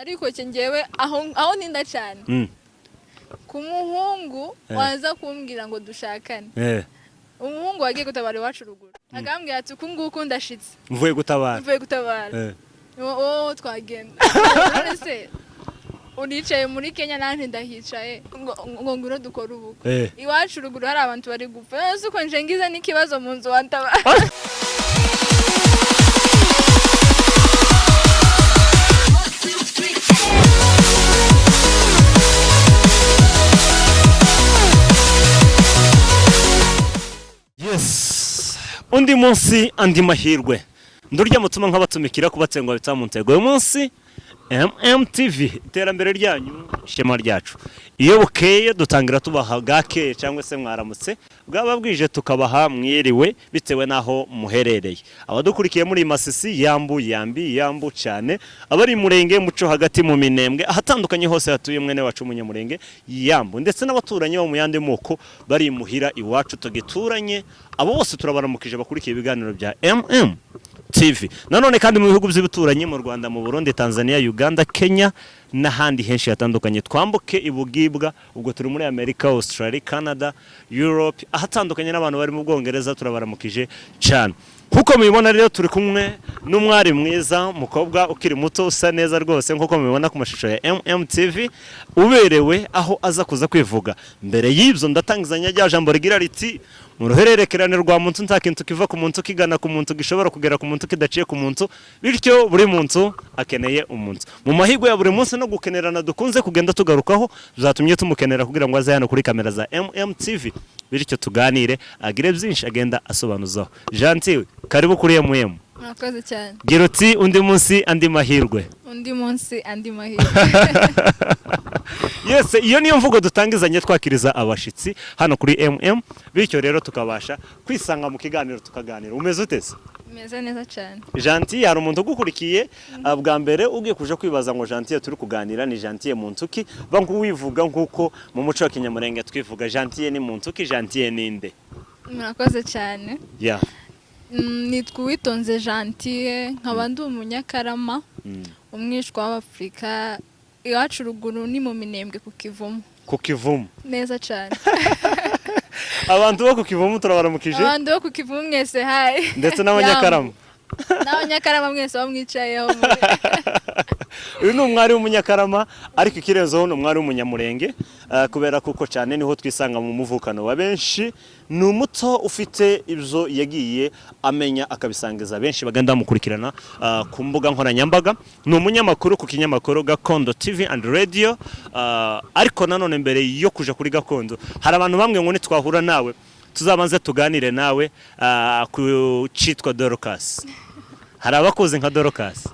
Ariko njyewe aho ntinda cyane ku muhungu waza kumbwira ngo dushakane, umuhungu wagiye gutabara iwacu ruguru akambwira ati: "Uku nguku ndashitse." Mvuye gutabara. Mvuye gutabara. Wowe twagenda. None se uricaye muri Kenya, nanjye ndahicaye, ngo ngwino dukore ubukwe, iwacu ruguru hari abantu bari gupfa? None se uko nje ngize n'ikibazo mu nzu, wantabara? Yes, undi munsi, andi mahirwe. Ndurya mutuma nkabatumikira kubatsengwa bitsa mu ntego. Uyu munsi MMTV, iterambere ryanyu ishema ryacu. Iyo bukeye dutangira tubaha bwakeye cyangwa se mwaramutse, bwaba bwije tukabaha mwiriwe, bitewe n'aho muherereye. Abadukurikiye muri Masisi, yambu yambi yambu cyane. Abari Murenge, muco hagati mu Minembwe, ahatandukanye hose hatuye mwene wacu Umunyamurenge, yambu. Ndetse n'abaturanyi bo mu yandi moko bari muhira iwacu tugituranye, abo bose turabaramukije bakurikiye ibiganiro bya MM TV. Nanone kandi mu bihugu by'ibituranyi, mu Rwanda, mu Burundi, Tanzania, Uganda, Kenya n'ahandi henshi hatandukanye. Twambuke ibugibwa, ubwo turi muri Amerika, Australia, Canada, Europe, ahatandukanye, n'abantu bari mu Bwongereza turabaramukije cyane. Nkuko mubibona rero, turi kumwe n'umwari mwiza, umukobwa ukiri muto, usa neza rwose nkuko mubibona ku mashusho ya MMTV, uberewe aho aza kuza kwivuga. Mbere y'ibyo ndatangizanya rya jambo rigira riti: "Mu ruhererekerane rwa muntu, nta kintu kiva ku muntu kigana ku muntu gishobora kugera ku muntu kidaciye ku muntu." Bityo buri muntu akeneye umuntu mu mahirwe ya buri munsi no gukenerana dukunze kugenda tugarukaho. Byatumye tumukenera kugira ngo aze hano kuri kamera za MMTV, bityo tuganire, agire byinshi agenda asobanuzaho. Gentil, karibu kuri MM. Murakoze cyane. Gira uti: "Undi munsi, andi mahirwe." Undi munsi, andi mahirwe. Yes, iyo niyo mvugo dutangizanye twakiriza abashitsi hano kuri MM, bityo rero tukabasha kwisanga mu kiganiro, tukaganira. Umeze ute se? Meze neza cyane. Gentil, hari umuntu ugukurikiye bwa mbere ugiye kuja kwibaza ngo Gentil turi kuganira ni Gentil muntu ki? Ba nk'uwivuga nk'uko mu muco wa Kinyamurenge twivuga. Gentil ni muntu ki? Gentil ni nde? Murakoze cyane. Nitwa Uwitonze Gentille, nkaba ndi Umunyakarama, umwishwa w'Abafurika. Iwacu ruguru ni mu Minembwe ku Kivumu. Ku Kivumu. Neza cyane. Abantu bo ku Kivumu turabaramukije. Abantu bo ku Kivumu mwese, hayi. Ndetse n'Abanyakarama. N'Abanyakarama mwese bamwicayeho. Uyu ni umwari w'Umunyakarama, ariko ikirenzeho ni umwari w'Umunyamurenge, kubera kuko cyane niho twisanga mu muvukano wa benshi. Ni umuto ufite ibyo yagiye amenya akabisangiza benshi bagenda bamukurikirana ku mbuga nkoranyambaga. Ni umunyamakuru ku kinyamakuru Gakondo TV and Radio. Ariko nanone mbere yo kuja kuri Gakondo, hari abantu bamwe ngo nitwahura nawe tuzabanze tuganire nawe ku cyitwa Dorcas. Hari abakuzi nka Dorcas.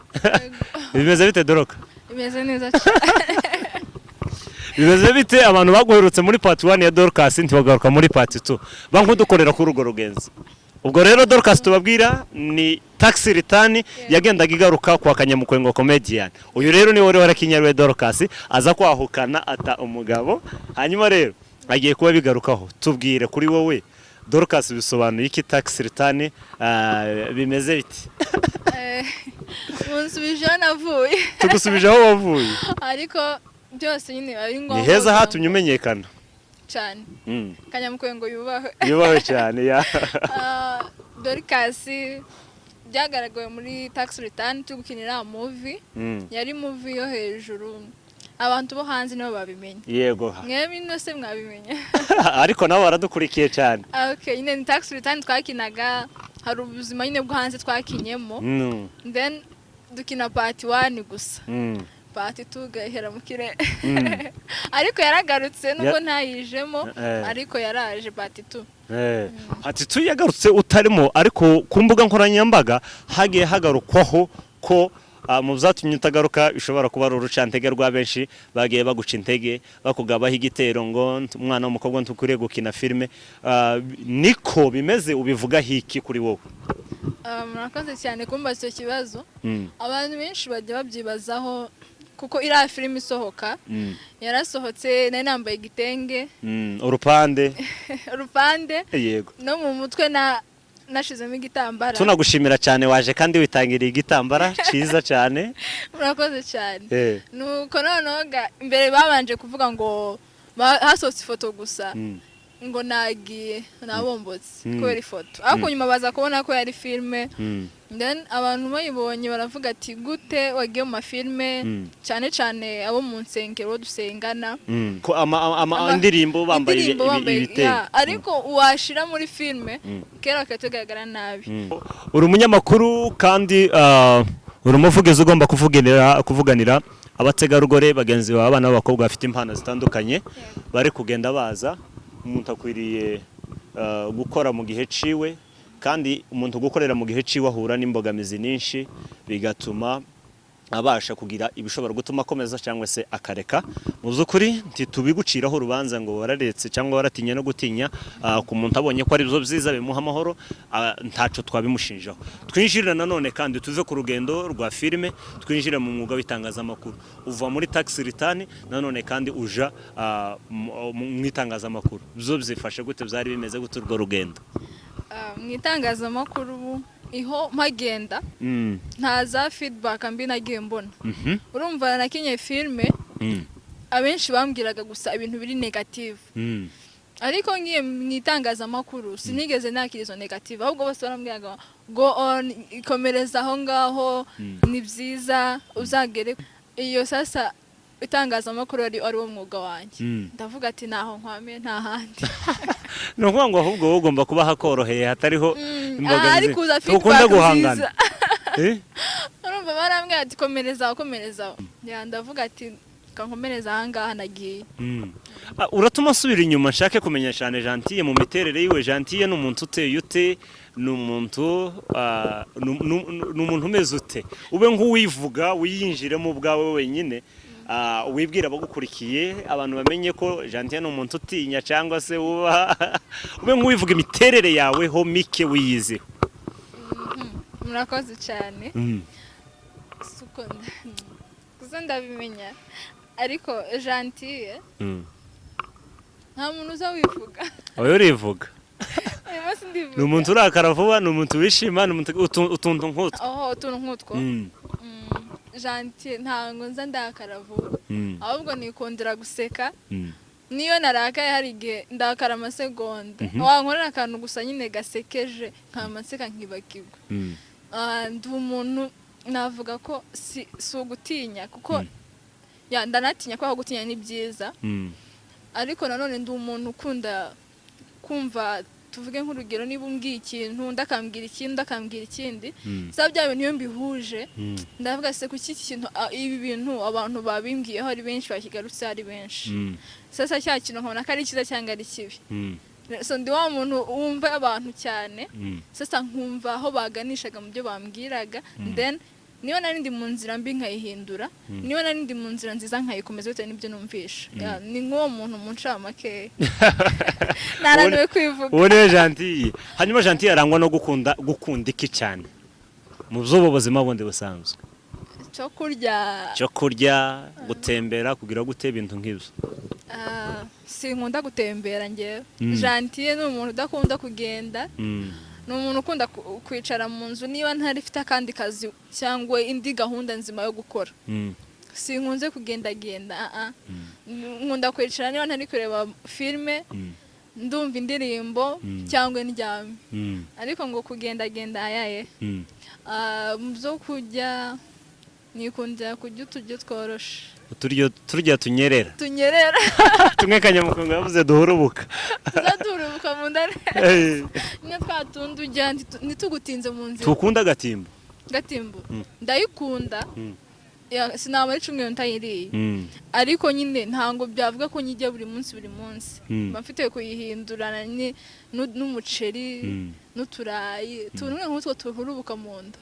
Bimeze bite, Doroka? Bimeze neza cyane. Bimeze bite? Abantu baguherutse muri part 1 ya Dorcas ntibagaruka muri part 2. Bankudukorera kuri urwo rugenzi. Ubwo rero Dorcas tubabwira ni tax return yagendaga igaruka kwa Kanyamukwengo comedian. Uyu rero niwe wari warakinyariwe Dorcas, aza kwahukana ata umugabo, hanyuma rero agiye kuba bigarukaho. Tubwire, kuri wowe Dorcas bisobanuye iki? Tax return bimeze bite? Munsubije aho navuye. Tugusubije aho wavuye. Ariko byose nyine biba ari ngombwa Ni heza kugira hatumye umenyekana. Cyane. Kanyamukwengo yubahwe. Yubahwe cyane ya. Dorcas byagaragaye muri tax return turi gukinira movie. Yari movie yo hejuru, abantu bo hanze nibo babimenye. Mwebwe ino se mwabimenya? Ariko nabo baradukurikiye cyane. Ah, okay, nyine ni tax return twakinaga, hari ubuzima nyine bwo hanze twakinyemo. Then dukina part 1 gusa. Part 2 gahera mu kirere. Ariko yaragarutse nubwo ntayijemo. Ariko yaraje part 2. Ati tu yagarutse utarimo, ariko ku mbuga nkoranyambaga hagiye hagarukwaho ko mu byatumye utagaruka bishobora kuba ari urucantege rwa benshi bagiye baguca intege, bakugabaho igitero ngo umwana w'umukobwa ntukwiriye gukina filime. Niko bimeze? Ubivugaho iki kuri wowe? Murakoze cyane kumbaza icyo kibazo. Abantu benshi bajya babyibazaho kuko iriya filime isohoka, yarasohotse nari nambaye igitenge. Urupande. Urupande. Yego. No mu mutwe na Nashizemo igitambara. Tunagushimira cyane, waje kandi witangiriye igitambara cyiza cyane. Murakoze cyane. Nuko noneho imbere babanje kuvuga ngo hasohotse ifoto gusa, ngo nagiye nabombotse kubera ifoto, ariko nyuma baza kubona ko yari filime. Then abantu bayibonye baravuga ati: "Gute wagiye mu mafilime?" Cyane cyane abo mu nsengero dusengana. Ko indirimbo bambaye indirimbo bambaye ibitenge. Ya, ariko washira muri filime kera bakaba tugaragara nabi. Uri umunyamakuru kandi uri umuvugizi, ugomba kuvuganira abategarugori bagenzi bawe, abana b'abakobwa bafite impano zitandukanye bari kugenda baza. Umuntu akwiriye gukora mu gihe ciwe, kandi umuntu gukorera mu gihe ciwe ahura n'imbogamizi nyinshi, bigatuma abasha kugira ibishobora gutuma akomeza cyangwa se akareka. Mu by'ukuri ntitubiguciraho urubanza ngo wararetse cyangwa waratinye no gutinya. Ku muntu abonye ko ari byo byiza bimuha amahoro, ntaco twabimushinjaho. Twinjirira nanone kandi tuve ku rugendo rwa filime, twinjire mu mwuga w'itangazamakuru. Uva muri tax return, nanone kandi uja mu itangazamakuru. Byo byifashe gute? Byari bimeze gute urwo rugendo? Mu itangazamakuru ubu iho mpagenda, nta za feedback mbi nagiye mbona. Urumva nakinye filime, abenshi bambwiraga gusa ibintu biri negative, ariko ngiye mu itangazamakuru sinigeze nakira izo negative, ahubwo bose barambwiraga: "Go on, ikomereza aho ngaho, ni byiza, uzagere iyo." Sasa itangazamakuru ari wo mwuga wanjye. Ndavuga ati: "Ntaho nkwamiye, nta handi." Ni ukuvuga ngo ahubwo wowe ugomba kuba hakoroheye, hatariho imbogamizi. Ahari kuza Ntukunda feedback guhangana. nziza. Eh? Urumva barambwira ati: "Komereza, komereza." Ya, ndavuga ati: "Kankomereza ahangaha nagiye." Uratuma nsubira inyuma nshake kumenya cyane Gentille mu miterere yiwe. Gentille ni umuntu uteye ute? Ni umuntu ni umuntu umeze ute? Ube nk'uwivuga, wiyinjiremo ubwawe wenyine, wibwira abagukurikiye, abantu bamenye ko Gentille ni umuntu utinya cyangwa se wubaha. Ube nk'uwivuga imiterere yawe ho mike wiyiziho. Murakoze cyane. Suko gusa ndabimenya, ariko Gentille nta muntu uza wivuga. Oya, urivuga. Uyu munsi ndivuga. Ni umuntu urakara vuba, ni umuntu wishima, ni umuntu utuntu nk'utwo? Aho utuntu nk'utwo. Gentille ntabwo nza ndakara vuba, ahubwo nikundira guseka. Niyo narakaye, hari igihe ndakara amasegonda, wankorera akantu gusa nyine gasekeje nkamaseka nkibagirwa. Ndi umuntu navuga ko si ugutinya, kuko ya ndanatinya, kubera ko gutinya ni byiza, ariko nanone ndi umuntu ukunda kumva. Tuvuge nk'urugero, niba umbwiye ikintu, undi akambwira ikindi, undi akambwira ikindi, saba bya bintu iyo mbihuje, ndavuga: "Se kuki iki kintu, ibi bintu abantu babimbwiyeho ari benshi, bakigarutse ari benshi?" Sasa cya kintu nkabona ko ari cyiza cyangwa ari kibi. So ndi wa muntu wumva abantu cyane. Sasa nkumva aho baganishaga mu byo bambwiraga, then niba nari ndi mu nzira mbi nkayihindura, niba nari ndi mu nzira nziza nkayikomeza bitewe n'ibyo numvisha. Ya, ni nk'uwo muntu mu ncamake, narananiwe kwivuga. Uwo niwe Gentille. Hanyuma Gentille arangwa no gukunda iki cyane mu by'ubu buzima bundi busanzwe? Cyo kurya. Cyo kurya, gutembera, kugira gute, ibintu nk'ibyo. Sinkunda gutembera ngewe. Gentille ni umuntu udakunda kugenda, ni umuntu ukunda kwicara mu nzu niba ntarifite akandi kazi cyangwa indi gahunda nzima yo gukora. Sinkunze kugendagenda, ah ah. Nkunda kwicara niba ntari kureba filime, ndumva indirimbo cyangwa ndyamye, ariko ngo kugendagenda ayaye. Mu byo kurya nikundira kurya uturyo tworoshe. Uturyo turya tunyerera. Tunyerera. Tumwe Kanyamukungu yavuze duhurubuka. Tuzaturubuka mu nda nyine, twa tundi urya ntitugutinze mu nzira. Tukunda agatimbo? Gatimbo ndayikunda. Ya, sinamara 10 ntayiriye, ariko nyine ntabwo byavuga ko nyijya buri munsi buri munsi. Mba mfite kuyihindurana n'umuceri, n'uturayi, utuntu nk'utwo tuhurubuka mu nda.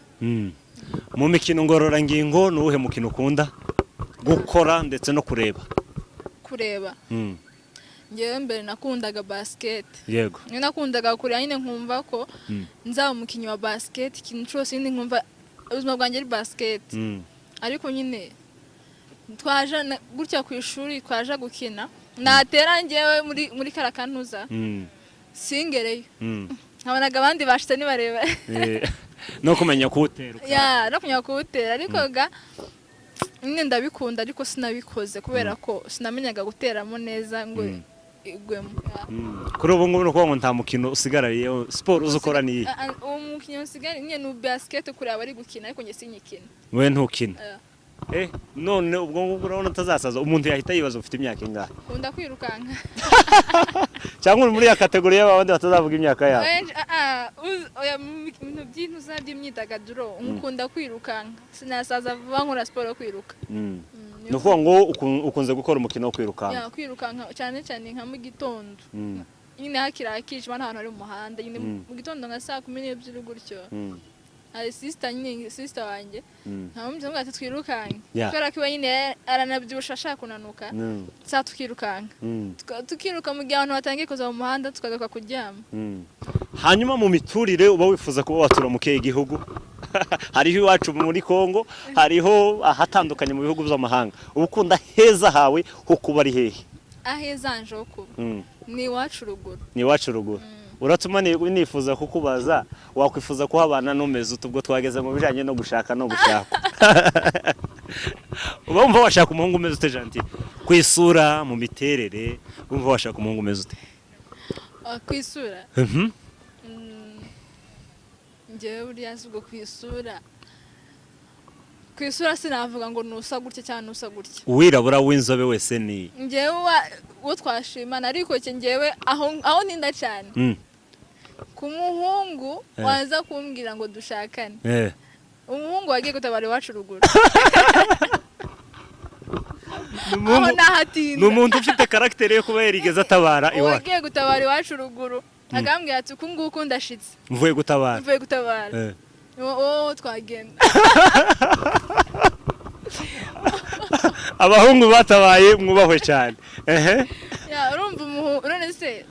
Mu mikino ngororangingo ni uwuhe mukino ukunda gukora ndetse no kureba? Kureba? Ngewe mbere nakundaga basket. Niyo nakundaga kureba nyine, nkumva ko nzaba umukinnyi wa basket, ikintu cyose nyine nkumva ubuzima bwanjye ari basket. Ariko nyine twaje gutya ku ishuri, twaje gukina, natera ngewe muri karakantuza, singereyo. Nkabonaga abandi bashitse ni barebare. No kumenya kuwutera. Ya, no kumenya kuwutera, ariko ga nyine ndabikunda, ariko sinabikoze kubera ko sinamenyaga guteramo neza ngo igwemo. Ya. Kuri ubu ngubu ni ukuvuga ngo nta mukino usigarariye, siporo uzi ukora ni iyihe? Uwo mukino usigaye nyine ni basket, kureba abari gukina, ariko njye sinyikina. We ntukina? Eh. None ubwo ngubwo urabona utazasaza? Umuntu yahita yibaza, ufite imyaka ingahe? Nkunda kwirukanka. Cyangwa uri muri ya catégorie y'abandi batazavuga imyaka yabo? Oya, mu bintu by'intuza by'imyidagaduro nkunda kwirukanka, sinasaza vuba, nkora siporo yo kwiruka. Ni ukuvuga ngo ukunze gukora umukino wo kwirukanka? Ya, kwirukanka cyane cyane nka mu gitondo nyine hakiri hakijima, n'ahantu hari umuhanda nyine, mu gitondo nka saa 12 gutyo. Hari sister nyine, sister wanjye, nkamubwira ati twirukanke, kubera ko iwe nyine aranabyibusha, ashaka kunanuka, saa tukirukanka. Tukiruka mu gihe abantu batangiye kuza mu muhanda, tukagaruka kuryama. Hanyuma mu miturire, uba wifuza kuba watura mu kihe gihugu? Hariho iwacu muri Kongo, hariho ahatandukanye mu bihugu by'amahanga. Uba ukunda heza hawe ho kuba ari hehe? Aheza hanje ho kuba ni iwacu ruguru. Ni iwacu ruguru. Uratuma nifuza kukubaza, wakwifuza kuhabana n'umeze ute? Ubwo twageze mu bijyanye no gushaka no gushakwa, uba wumva washaka umuhungu umeze ute, Gentil? Ku isura, mu miterere, wumva washaka umuhungu umeze ute? Ku isura? Njyewe buriya si ubwo ku isura sinavuga ngo nusa gutya cyangwa nusa gutya. Uwirabura w'inzobe wese ni Njyewe uwo twashimana, ariko cye njyewe aho ntinda cyane ku muhungu waza kumbwira ngo dushakane, umuhungu wagiye gutabara iwacu ruguru. Ni Aho nahatinda. Ni umuntu ufite caractère yo kuba yarigeze atabara iwacu. Uwagiye gutabara iwacu ruguru akambwira ati uku nguku ndashitse, mvuye gutabara, mvuye gutabara, uwo twagenda. Abahungu batabaye mwubahwe cyane, ehe. Ya, urumva umuhungu, none se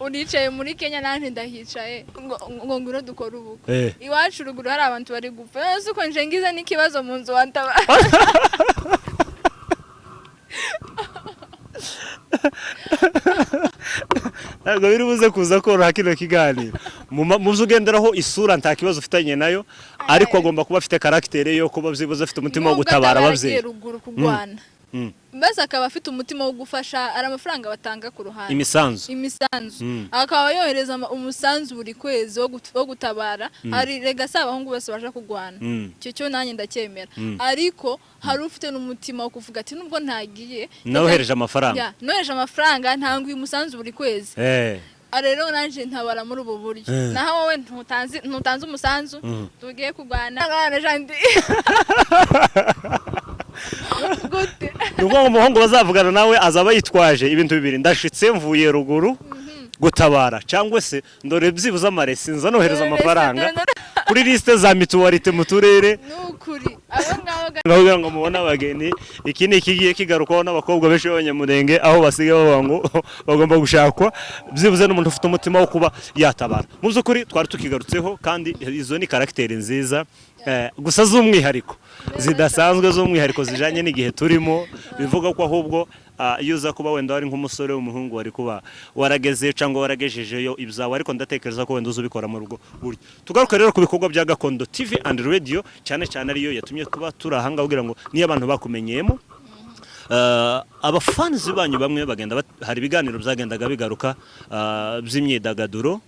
uricaye muri Kenya nanjye ndahicaye, ngo ngwino dukore ubukwe, iwacu ruguru hari abantu bari gupfa, none se uko nje ngize n'ikibazo mu nzu wantabara? Ntabwo biri buze kuza koroha kino kiganiro. Mu byo ugenderaho, isura nta kibazo ufitanye nayo, ariko agomba kuba afite caractère yo kuba byibuze afite umutima wo Nubwo gutabara ataba ababyeyi. yaragiye ruguru kurwana, mbese akaba afite umutima wo gufasha. Hari amafaranga batanga ku ruhande, imisanzu. Imisanzu, akaba yohereza umusanzu buri kwezi wo gutabara. Hari rega si abahungu bose baje kurwana, icyo cyo nanjye ndacyemera, ariko hari ufite n'umutima wo kuvuga ati nubwo ntagiye, Nawohereje amafaranga. Ya, nohereje amafaranga, ntanga uyu musanzu buri kwezi. Rero nanjye ntabara muri ubu buryo, naho wowe ntutanze umusanzu, tugiye kurwana abana jandi gute? Ni ukuvuga ngo umuhungu bazavugana nawe azaba yitwaje ibintu bibiri: ndashitse mvuye ruguru gutabara, cyangwa se ndore byibuze amaresi nza nohereza amafaranga kuri lisite za mutualité mu turere. Ni ukuri, abo ngabo Ngaho kugira ngo mubone abageni, iki ni ikigiye kigarukwaho n'abakobwa benshi b'Abanyamurenge, aho basigaye bavuga ngo bagomba gushakwa byibuze n'umuntu ufite umutima wo kuba yatabara. Mu by'ukuri twari tukigarutseho, kandi izo ni caractère nziza, gusa z'umwihariko, zidasanzwe, z'umwihariko zijanye n'igihe turimo. Bivuga ko ahubwo iyo uza kuba wenda wari nk'umusore w'umuhungu, wari kuba warageze cyangwa waragejejeyo ibyawe, ariko ndatekereza ko wenda uzi ubikora mu rugo buryo. Tugaruke rero ku bikorwa bya Gakondo TV and Radio, cyane cyane ariyo yatumye tuba turi aha ngaha, kugira ngo niyo abantu bakumenyeyemo. Abafanzi banyu bamwe bagenda hari ibiganiro byagendaga bigaruka by'imyidagaduro.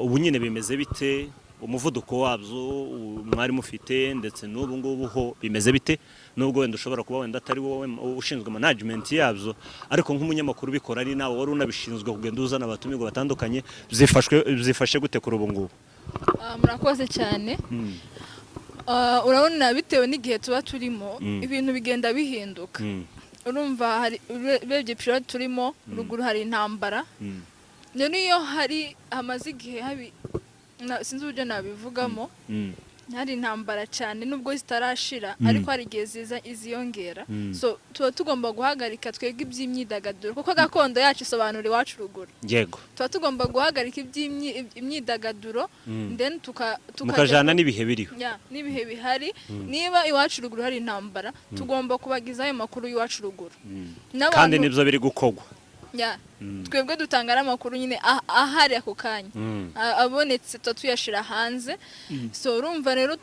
Ubu nyine bimeze bite? Umuvuduko wabyo mwari mufite ndetse n'ubu ngubu ho bimeze bite? Nubwo wenda ushobora kuba wenda atari wowe ushinzwe management yabyo, ariko nk'umunyamakuru ubikora, ari nawe wari unabishinzwe kugenda uzana abatumirwa batandukanye, byifashe gute kuri ubu ngubu? Murakoze cyane. Urabona bitewe n'igihe tuba turimo, ibintu bigenda bihinduka. Urumva hari urebye période turimo, ruguru hari intambara. Rero iyo hari hamaze igihe habi sinzi uburyo nabivugamo, hari intambara cyane, nubwo zitarashira, ariko hari igihe ziza iziyongera. So tuba tugomba guhagarika twebwe iby'imyidagaduro, kuko gakondo yacu isobanura iwacu ruguru. Tuba tugomba guhagarika iby'imyidagaduro, then tukajya Mukajana n'ibihe biriho. Ya, n'ibihe bihari. Niba iwacu ruguru hari intambara, tugomba kubagizaho ayo makuru y'iwacu ruguru. Kandi nibyo biri gukorwa. Ya, twebwe dutanga n'amakuru nyine ahari ako kanya, abonetse tuba tuyashyira hanze. So urumva rero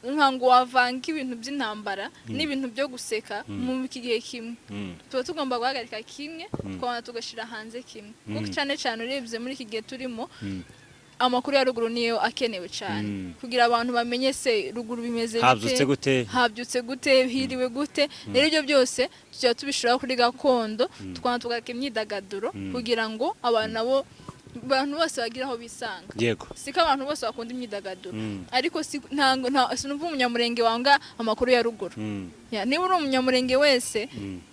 ntabwo wavanga ibintu by'intambara n'ibintu byo guseka mu iki gihe kimwe. Tuba tugomba guhagarika kimwe, tukabona tugashyira hanze kimwe, kuko cyane cyane urebye muri iki gihe turimo, amakuru ya ruguru niyo akenewe cyane, kugira abantu bamenye se ruguru bimeze bite, Habyutse gute? Habyutse gute, hiriwe gute. Rero ibyo byose tujya tubishyiraho kuri Gakondo, tukaba tugaka imyidagaduro kugira ngo abantu nabo, abantu bose bagire aho bisanga. Siko abantu bose bakunda imyidagaduro, ariko si ntango nta sinumva umunyamurenge wanga amakuru ya ruguru. Ya, niba uri umunyamurenge wese,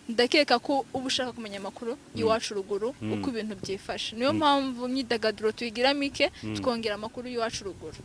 ndakeka ko uba ushaka kumenya amakuru y'iwacu ruguru, uko ibintu byifashe. Niyo mpamvu imyidagaduro tuyigira mike, tukongera amakuru y'iwacu ruguru.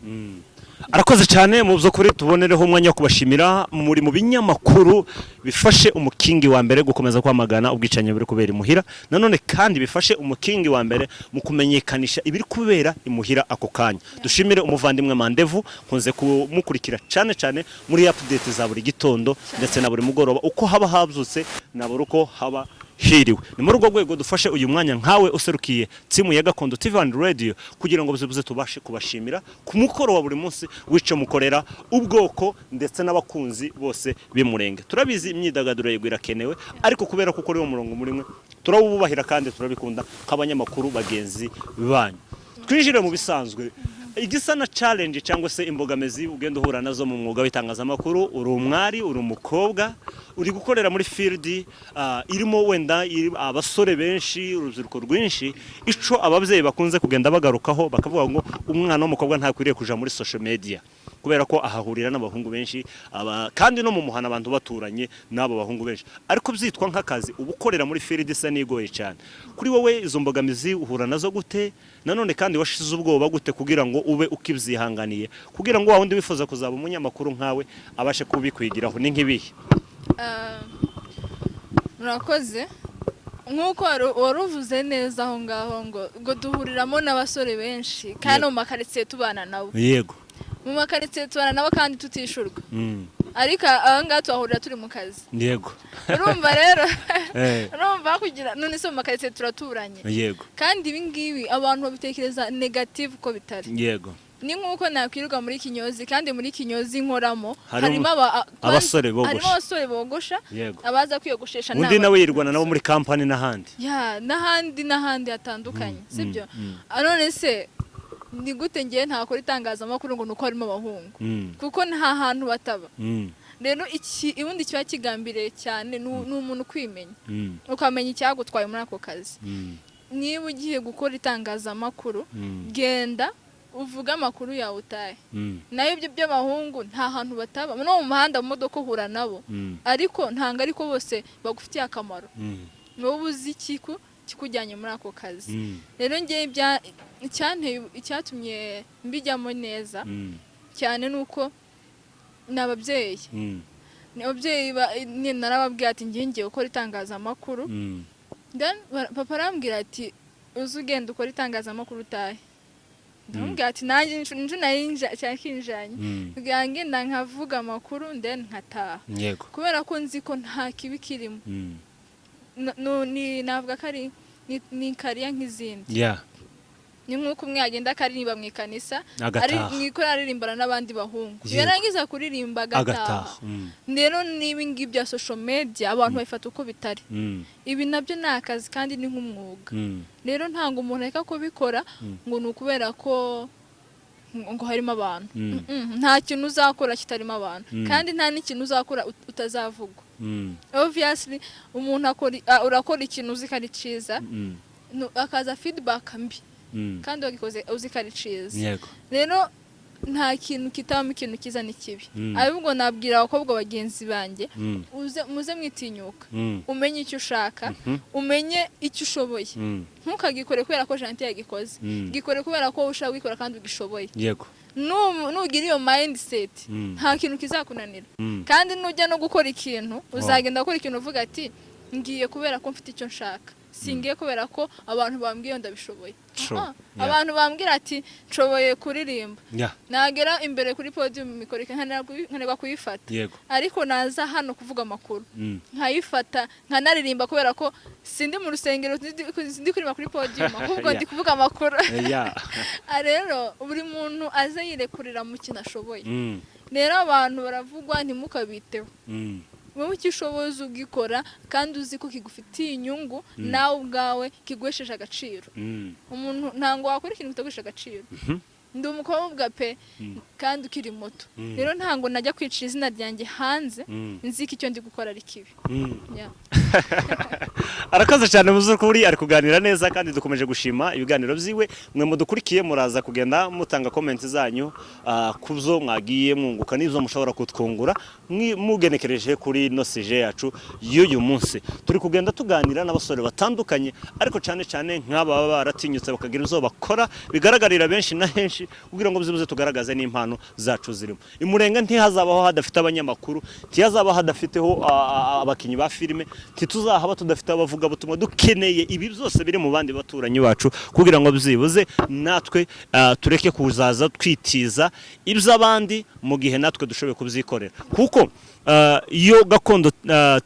Arakoze cyane. Mu by'ukuri tubonereho umwanya wo kubashimira muri mu binyamakuru bifashe umukingi wa mbere gukomeza kwamagana ubwicanyi buri kubera imuhira, nanone kandi bifashe umukingi wa mbere mu kumenyekanisha ibiri kubera imuhira ako kanya. Dushimire umuvandimwe Mandevu, nkunze kumukurikira cyane cyane muri update za buri gitondo ndetse na buri mugoroba, uko haba habyutse na buri uko haba hiriwe. Ni muri urwo rwego dufashe uyu mwanya nkawe userukiye timu ya Gakondo TV and Radio kugira ngo bize tubashe kubashimira ku mukoro wa buri munsi w'ico mukorera ubwoko ndetse n'abakunzi bose b'Imurenge. Turabizi imyidagaduro yego irakenewe, ariko kubera ko ukora uwo murongo muri mwe turawubahira kandi turabikunda nk'abanyamakuru bagenzi banyu. Twinjire mu bisanzwe, igisa na challenge cyangwa se imbogamizi ugenda uhura nazo mu mwuga w'itangazamakuru. Uri umwari, uri umukobwa, uri gukorera muri field irimo wenda abasore benshi, urubyiruko rwinshi. Ico ababyeyi bakunze kugenda bagarukaho bakavuga ngo umwana w'umukobwa ntakwiriye kuja muri social media kubera ko ahahurira n'abahungu benshi aba, kandi no mu muhana abantu baturanye n'abo bahungu benshi, ariko byitwa nk'akazi uba ukorera muri field isa n'igoye cyane kuri wowe. Izo mbogamizi uhura nazo gute? Nanone kandi washize ubwoba gute kugira ngo ube ukibyihanganiye, kugira ngo wa wundi wifuza kuzaba umunyamakuru nkawe abashe kubikwigiraho? Ni nk'ibihe? Ah, murakoze. Nk'uko wari uvuze neza aho ngaho ngo duhuriramo n'abasore benshi kandi no mu makaritsiye tubana nabo. Mu makaritsiye tubana nabo kandi tutishurwa, ariko aha ngaha tuhahurira turi mu kazi. Urumva rero, urumva kugira none se mu makaritsiye turaturanye, kandi ibi ngibi abantu babitekereza negative uko bitari. Ni nk'uko nakwirirwa muri kinyozi, kandi muri kinyozi nkoramo Harimo harimo abasore bogosha. Harimo abasore bogosha, abaza kwiyogoshesha. Undi nawe yirwana nabo muri kampani n'ahandi. Ya, n'ahandi n'ahandi hatandukanye, sibyo? None se ni gute ngiye ntakora itangazamakuru ngo ni uko harimo abahungu? Kuko nta hantu bataba. Rero iki ubundi kiba kigambiriye cyane ni umuntu kwimenya, ukamenya icyagutwaye muri ako kazi. Niba ugiye gukora itangazamakuru, genda uvuge amakuru yawe utahe. Nayo ibyo by'abahungu, nta hantu bataba, no mu muhanda, mu modoka uhura nabo, ariko ntabwo ariko bose bagufitiye akamaro. Wowe uzi ikiku kikujyanye muri ako kazi. Rero ngewe icyanteye, icyatumye mbijyamo neza cyane ni uko ni ababyeyi. Ni ababyeyi narababwiye ati ngiye ngiye gukora itangazamakuru. Then papa arambwira ati uze ugenda ukora itangazamakuru utahe. Ndamubwira ati nanjye inzu nari cyakinjanye, kugira ngo ngenda nkavuga amakuru then nkataha, kubera ko nzi ko nta kibi kirimo. Navuga ko ari ni career nk'izindi. Ni nk'uko umwe yagenda akaririmba mu ikanisa, Agataha. ari mu ikora aririmbana n'abandi bahungu, yarangiza kuririmba agataha. Agataha. Rero n'ibi ngibi bya social media abantu babifata uko bitari. Ibi nabyo ni akazi kandi ni nk'umwuga. Rero ntabwo umuntu areka kubikora ngo ni ukubera ko ngo harimo abantu. Nta kintu uzakora kitarimo abantu, kandi nta n'ikintu uzakora utazavugwa. Obviously umuntu akora, urakora ikintu uzi ko ari cyiza, akaza feedback mbi, kandi wagikoze uzi ko ari cyiza. Rero nta kintu kitabamo ikintu cyiza n'ikibi. Ahubwo nabwira abakobwa bagenzi banjye, uze mwitinyuka, umenye icyo ushaka, umenye icyo ushoboye. Ntukagikore kubera ko Gentil yagikoze, gikore kubera ko ushaka kugikora kandi ugishoboye. Nugira iyo mindset, nta kintu kizakunanira. Kandi nujya no gukora ikintu, uzagenda gukora ikintu uvuga ati ngiye kubera ko mfite icyo nshaka. Singiye kubera ko abantu bambwiye ndabishoboye. Ah, abantu bambwira ati nshoboye kuririmba, nagera imbere kuri podium mikoro nkananirwa kuyifata. Ariko naza hano kuvuga amakuru, nkayifata, nkanaririmba, kubera ko sindi mu rusengero, sindi kuririmba kuri podium, ahubwo ndi kuvuga amakuru. Ah, rero buri muntu aze yirekurira mu kintu ashoboye. Rero abantu baravugwa, ntimukabiteho. Wowe icyo ushoboye ugikora, kandi uzi ko kigufitiye inyungu nawe ubwawe, kiguhesheje agaciro. Umuntu ntabwo wakora ikintu kitaguhesha agaciro. Ndi umukobwa pe, kandi ukiri muto. Rero ntabwo najya kwicira izina ryanjye hanze, nzi ko icyo ndi gukora ari kibi. Yeah. Arakoze cyane mu by'ukuri, ari kuganira neza kandi dukomeje gushima ibiganiro byiwe. Mwe mudukurikiye, muraza kugenda mutanga comment zanyu ku byo mwagiye mwunguka n'ibyo mushobora kutwungura mugenekereje kuri ino sujet yacu y'uyu munsi. Turi kugenda tuganira n'abasore batandukanye, ariko cyane cyane nk'aba baba baratinyutse bakagira ibyo bakora bigaragarira benshi na henshi, kugira ngo byibuze tugaragaze n'impano zacu zirimo. Imurenga ntihazabaho hadafite abanyamakuru, ntihazabaho hadafiteho abakinnyi ba filime, ntituzahaba tudafite abavugabutumwa. Dukeneye ibi byose biri mu bandi baturanyi bacu, kugira ngo byibuze natwe tureke kuzaza twitiza iby'abandi mu gihe natwe dushoboye kubyikorera. Kuko iyo Gakondo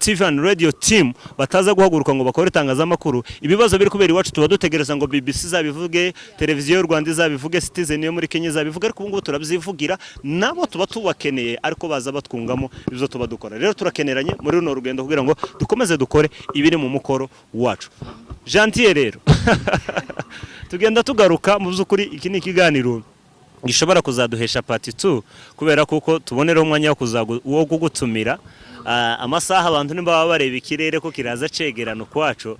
TV and Radio team bataza guhaguruka ngo bakore itangazamakuru, ibibazo biri kubera iwacu tuba dutegereza ngo BBC izabivuge, televiziyo y'u Rwanda izabivuge, Citizen yo muri Kenya izabivuge, ariko ubu ngubu turabyivugira. Nabo tuba tubakeneye, ariko baza batwungamo ibyo tuba dukora. Rero turakeneranye muri runo rugendo kugira ngo dukomeze dukore ibiri mu mukoro wacu. Gentille, rero tugenda tugaruka. Mu by'ukuri iki ni ikiganiro gishobora kuzaduhesha part 2, kubera kuko tuboneraho umwanya wo kugutumira. Amasaha abantu ntibaba bareba ikirere ko kiraza cegerana ukwacu,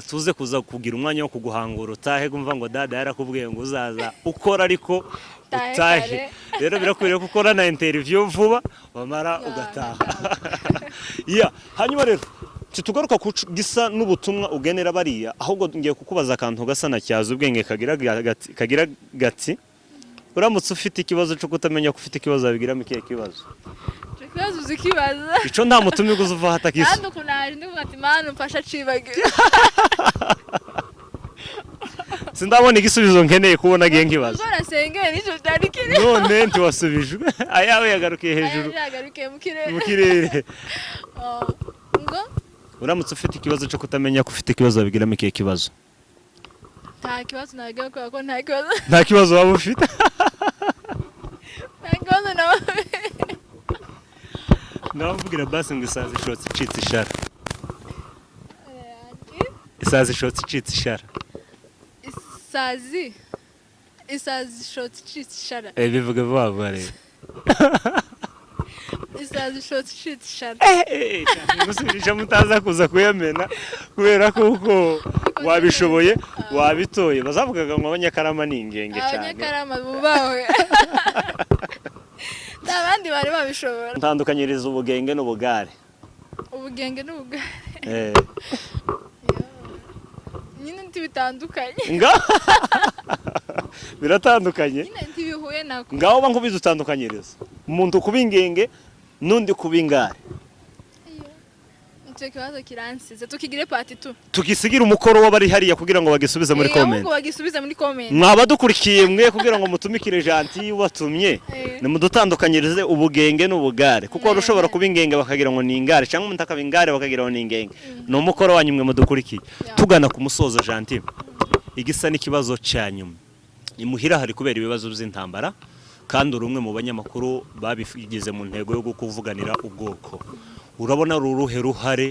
tuze kuza kugira umwanya wo kuguhangura utahe, kumva ngo dada yarakubwiye ngo uzaza ukora, ariko Utahe utahe kare. Rero birakwiriye ko ukora na interview vuba, wamara ugataha. Yeah. Hanyuma rero tugaruka ku gisa n'ubutumwa ugenera bariya, ahubwo ngiye kukubaza akantu gasa na cyaza ubwenge kagira gati: uramutse ufite ikibazo cyo kutamenya ko ufite ikibazo, wabigiramo ikihe kibazo? Icyo kibazo uzi ukibaza. Ico nta mutumirwa uzuva hatakisa. Kandi ukuntu naje ndivuga ati: "Mana, umfasha cibagiwe." Sindabona igisubizo nkeneye kubona agiye nkibaza. Ubwo nasengeye n'icyo byari kiri. None ntiwasubijwe, ayawe yagarukiye hejuru. Yagarukiye mu kirere. Mu kirere. Oh, ngo Uramutse ufite ikibazo cyo kutamenya ko ufite ikibazo, wabigiramo ikihe kibazo? Nta kibazo nagira, kubera ko nta kibazo. Nta kibazo waba ufite. Nta kibazo nawe. Ndababwira basi ngo isazi ishotse icitse ishara, isazi ishotse icitse ishara. Isazi ishotse icitse ishara. Eh, bivuga vuba vuba rero. Isazi ishotse icitse ishara. Gusubirisha mutaza kuza kuyamena, kubera kuko wabishoboye, wabitoye. Bazavugaga ngo Abanyakarama ni ingenge cyane. Abanyakarama bubahwe, nta bandi bari babishobora. Ntandukanyiriza ubugenge n'ubugare. Ubugenge n'ubugare? Eh. Nyine ntibitandukanye. Nga biratandukanye. Nyine ntibihuye nako. Ngaho ba nk'ubidutandukanyiriza, umuntu kuba ingenge n'undi kuba ingare. Icyo kibazo kiransize, tukigire part 2. Tugisigire umukoro w'abari hariya kugira ngo bagisubize muri comment. Ahubwo bagisubize muri comment. Mwaba dukurikiye mwe, kugira ngo mutumikire Gentille ubatumye, nimudutandukanyirize ubugenge n'ubugare, kuko wari ushobora kuba ingenge bakagira ngo ni ingare, cyangwa umuntu akaba ingare bakagira ngo ni ingenge. Ni umukoro wanyu mwe mudukurikiye. Tugana ku musozo, Gentille, igisa n'ikibazo cya nyuma: imuhira hari kubera ibibazo by'intambara, kandi uri umwe mu banyamakuru babigize mu ntego yo kuvuganira ubwoko. Urabona ari uruhe ruhare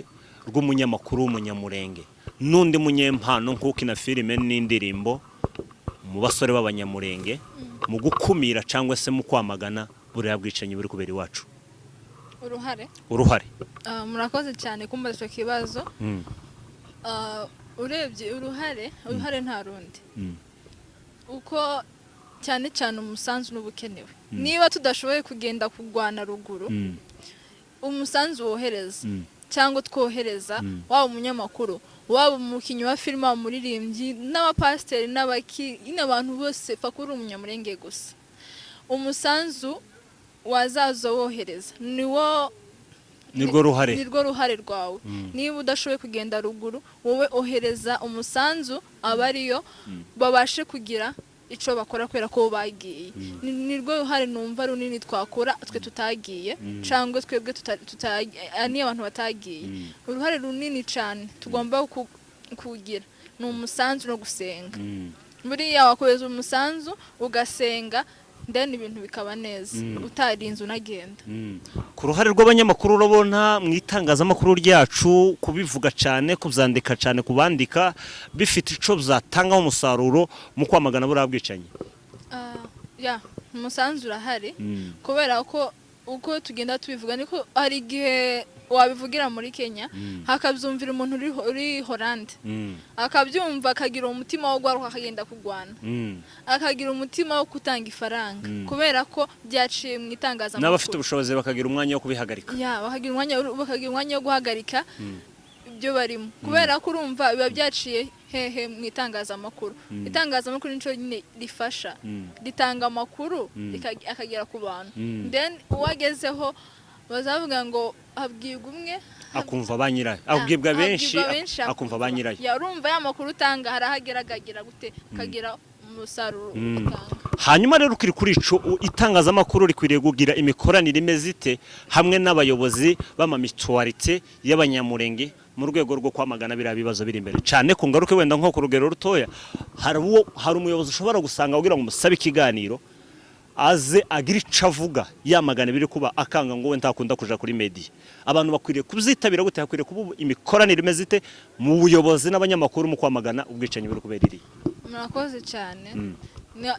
rw'umunyamakuru w'Umunyamurenge n'undi munyempano nk'uko ina filime n'indirimbo mu basore b'Abanyamurenge mu gukumira cyangwa se mu kwamagana buriya bwicanyi buri kubera iwacu? Uruhare? Uruhare. Ah, murakoze cyane kumbaza icyo kibazo. Ah, urebye uruhare nta rundi, uko cyane cyane umusanzu n'ubukenewe. Niba tudashoboye kugenda kurwana ruguru, umusanzu wohereza cyangwa twohereza, waba umunyamakuru, waba umukinnyi wa filime, waba umuririmbyi, n'abapasiteri, n'abaki, nyine abantu bose, pfa kuba uri Umunyamurenge gusa, umusanzu wazaza wohereza niwo. Nirwo ruhare. Nirwo ruhare rwawe. Niba udashoboye kugenda ruguru, wowe ohereza umusanzu abariyo babashe kugira icyo bakora kubera ko bagiye. Nirwo ruhare numva runini twakora twe tutagiye, cyangwa twebwe niyo abantu batagiye. Uruhare runini cyane tugomba kugira ni umusanzu no gusenga. Buriya wakohereza umusanzu ugasenga, then ibintu bikaba neza, utarinze unagenda. Ku ruhare rw'abanyamakuru, urabona mu itangazamakuru ryacu kubivuga cyane, kubyandika cyane, kubandika bifite icyo byatangaho umusaruro mu kwamagana buriya bwicanyi? Ya, umusanzu urahari, kubera ko uko tugenda tubivuga niko hari igihe wabivugira muri Kenya hakabyumvira umuntu uri Holande, akabyumva akagira umutima wo guhaguruka akagenda kurwana, akagira umutima wo gutanga ifaranga, kubera ko byaciye mu itangazamakuru. N'abafite ubushobozi bakagira umwanya wo kubihagarika. Ya, bakagira umwanya wo guhagarika ibyo barimo, kubera ko urumva biba byaciye hehe? Mu itangazamakuru. Itangazamakuru nico nyine rifasha, ritanga amakuru akagera ku bantu. Then uwagezeho bazavuga ngo habwirwa umwe akumva ba nyirayo, abwibwa benshi habwirwa benshi akumva ba nyirayo. Ya, urumva ya makuru utanga hari aho agera akagira gute, akagira umusaruro utanga. Hanyuma rero ukiri kuri ico, itangazamakuru rikwiriye kugira imikoranire imeze ite hamwe n'abayobozi b'amamituwarite y'Abanyamurenge mu rwego rwo kwamagana biriya bibazo biri imbere cyane? Ku ngaruke wenda nko ku rugero rutoya, hari umuyobozi ushobora gusanga kugira ngo umusabe ikiganiro aze agire ico avuga yamagana ibiri kuba, akanga ngo we ntakunda kuja kuri media. Abantu bakwiriye kubyitabira gute? Hakwiriye kuba imikoranire imeze ite mu buyobozi n'abanyamakuru mu kwamagana ubwicanyi buri kubera iriya? Murakoze cyane.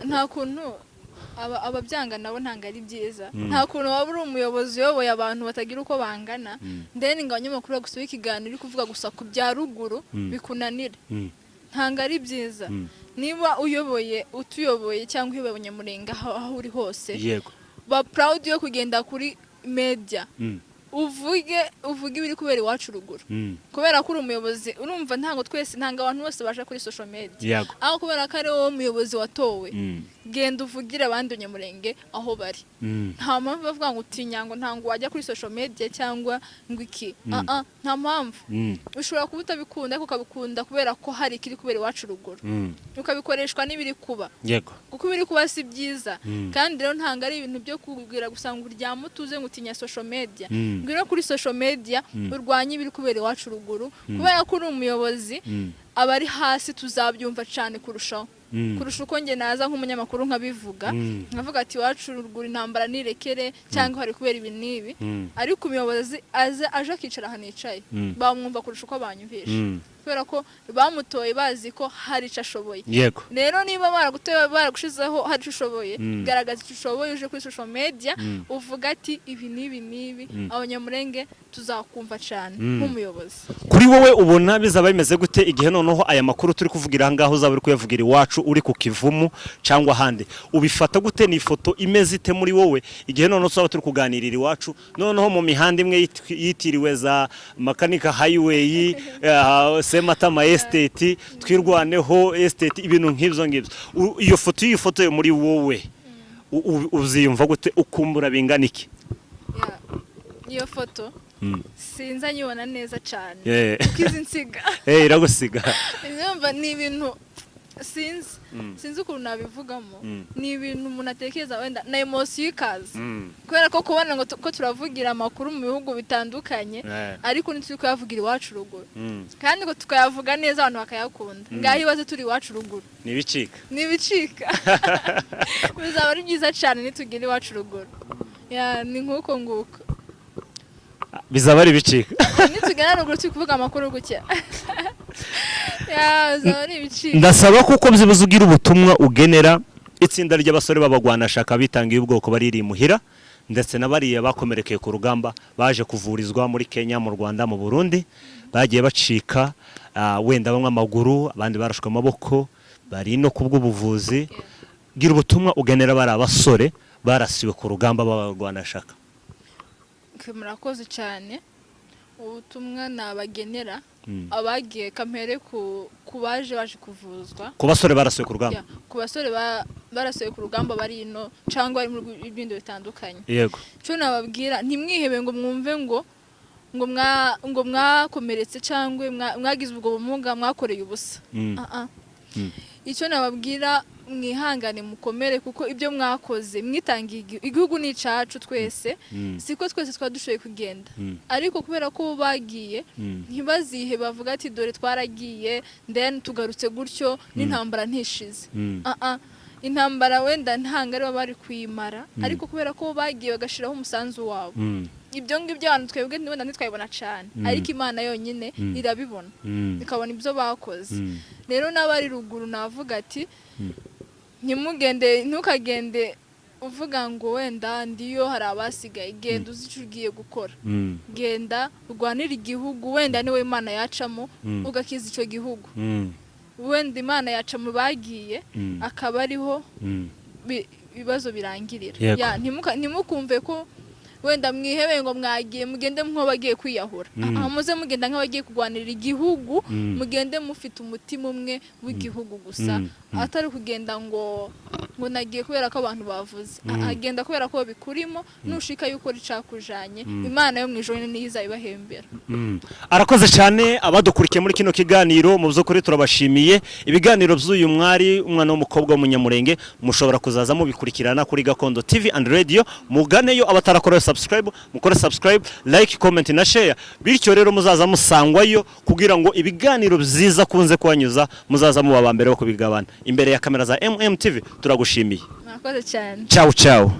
Nta kuntu ababyanga nabo ntabwo ari byiza. Nta kuntu waba uri umuyobozi uyoboye abantu batagira uko bangana, then ngo abanyamakuru bagusabe ikiganiro uri kuvuga gusa ku bya ruguru bikunanire. Ntabwo ari byiza. Niba uyoboye, utuyoboye cyangwa uyoboye Abanyamurenge aho uri hose, ba proud yo kugenda kuri media, uvuge ibiri kubera iwacu ruguru, kubera ko uri umuyobozi. Urumva ntabwo twese, ntabwo abantu bose baje kuri social media, aho kubera ko ari wowe muyobozi watowe, genda uvugire abandi Banyamurenge aho bari. Nta mpamvu bavuga ngo utinya ngo ntabwo wajya kuri social media cyangwa ngo iki. Ah, ah, nta mpamvu. Ushobora kuba utabikunda, ariko ukabikunda kubera ko hari ikiri kubera iwacu ruguru, ukabikoreshwa n'ibiri kuba, kuko ibiri kuba si byiza. Kandi rero ntabwo ari ibintu byo kubwira gusa ngo uryame utuze ngo utinya social media. Ngwino kuri social media urwanye ibiri kubera iwacu ruguru, kubera ko uri umuyobozi. Abari hasi tuzabyumva cyane kurushaho, kurusha uko njye naza nk'umunyamakuru nkabivuga, nkavuga ati iwacu ruguru intambara nirekere, cyangwa hari kubera ibi n'ibi. Ariko umuyobozi aze aje akicara ahantu yicaye, bamwumva kurusha uko banyumvisha, kubera ko bamutoye bazi ko hari icyo ashoboye. Rero niba baragutoye baragushizeho hari icyo ushoboye, garagaza icyo ushoboye uje kuri social media, uvuga ati ibi n'ibi n'ibi. Abanyamurenge tuzakumva cyane nk'umuyobozi. Kuri wowe ubona bizaba bimeze gute igihe noneho aya makuru turi kuvugira aha ngaha uzaba uri kuyavugira iwacu, uri ku Kivumu cyangwa ahandi? Ubifata gute? Ni ifoto imeze ite muri wowe igihe noneho tuzaba turi kuganirira iwacu, noneho mu mihanda imwe yitiriwe za Makanika Highway, Sematama Estate, Twirwaneho Estate, ibintu nk'ibyo ngibyo? Iyo foto iyo ufotoye muri wowe, uziyumva gute? Ukumbura bingana iki? Ya, iyo foto sinza nyibona neza cyane, kuko izi nsiga. Iragusiga. Ndumva ni ibintu sinzi ukuntu nabivugamo. Ni ibintu umuntu atekereza wenda na emotion ikaza, kubera ko kubona ngo ko turavugira amakuru mu bihugu bitandukanye, ariko ntituri kuyavugira iwacu ruguru, kandi ngo tukayavuga neza abantu bakayakunda. Ngaho ibaze turi iwacu ruguru. Ntibicika. Ntibicika. Bizaba ari byiza cyane nitugera iwacu ruguru. Ya, ni nk'uko nguko. Bizaba ari ibicika. Nitugera ruguru turi kuvuga amakuru gutya, ya, bizaba ari ibicika. Ndasaba kuko byibuze ugira ubutumwa ugenera itsinda ry'abasore b'abagwanashaka bitangiye ubwoko bariri imuhira, ndetse na bariya bakomerekeye ku rugamba baje kuvurizwa muri Kenya, mu Rwanda, mu Burundi, bagiye bacika wenda bamwe amaguru, abandi barashwe amaboko, bari no kubw'ubuvuzi. Gira ubutumwa ugenera bari abasore barasiwe ku rugamba b'abagwanashaka. Okay, murakoze cyane. Ubutumwa nabagenera abagiye kamere ku baje baje kuvuzwa, ku basore barasiwe ku rugamba. Ya, ku basore barasuye ku rugamba bari ino cyangwa bari mu bindi bitandukanye, cyo nababwira, ntimwihebe ngo mwumve ngo Ngo mwakomeretse cyangwa mwagize ubwo bumuga, mwakoreye ubusa. Ah, ah. Icyo nababwira, mwihangane, mukomere, kuko ibyo mwakoze mwitangiye igihugu ni icacu twese. Siko twese twaba dushoboye kugenda, ariko kubera ko bo bagiye, ntibazihe bavuga ati: "Dore twaragiye, then tugarutse gutyo n'intambara ntishize." Ah, ah. Intambara wenda ntabwo aribo bari kuyimara, ariko kubera ko bo bagiye bagashiraho umusanzu wabo, ibyo ngibyo abantu twebwe wenda ntitwabibona cyane, ariko Imana yonyine irabibona, ikabona ibyo bakoze. Rero n'abari ruguru navuga ati: "Ntimugende, ntukagende uvuga ngo wenda ndiyo hari abasigaye. Genda uzi icyo ugiye gukora, genda urwanire igihugu. Wenda niwe Imana yacamo ugakiza icyo gihugu. Wenda Imana yaca mu bagiye, akaba ariho ibibazo birangirira." Ya, ntimukumve ko wenda mwihebe ngo mwagiye, mugende nk'abagiye kwiyahura. Ah, muze mugenda nk'abagiye kurwanira igihugu. Mugende mufite umutima umwe w'igihugu gusa, atari kugenda ngo nagiye kubera ko abantu bavuze. Ah, agenda kubera ko bikurimo. Nushika yuko ricakujanye, Imana yo mu ijuru niyo izabibahembera. Arakoze cyane. Abadukurikiye muri kino kiganiro, mu by'ukuri turabashimiye. Ibiganiro by'uyu mwari, umwana w'umukobwa w'Umunyamurenge, mushobora kuzaza mubikurikirana kuri Gakondo TV and Radio. Muganeyo. Abatarakora subscribe, mukore subscribe, like, comment na share. Bityo rero muzaza musangwayo kugira ngo ibiganiro byiza kunze kubanyuza muzaza muba aba mbere bo kubigabana. Imbere ya kamera za MMTV, turagushimiye. Murakoze cyane. Ciao ciao.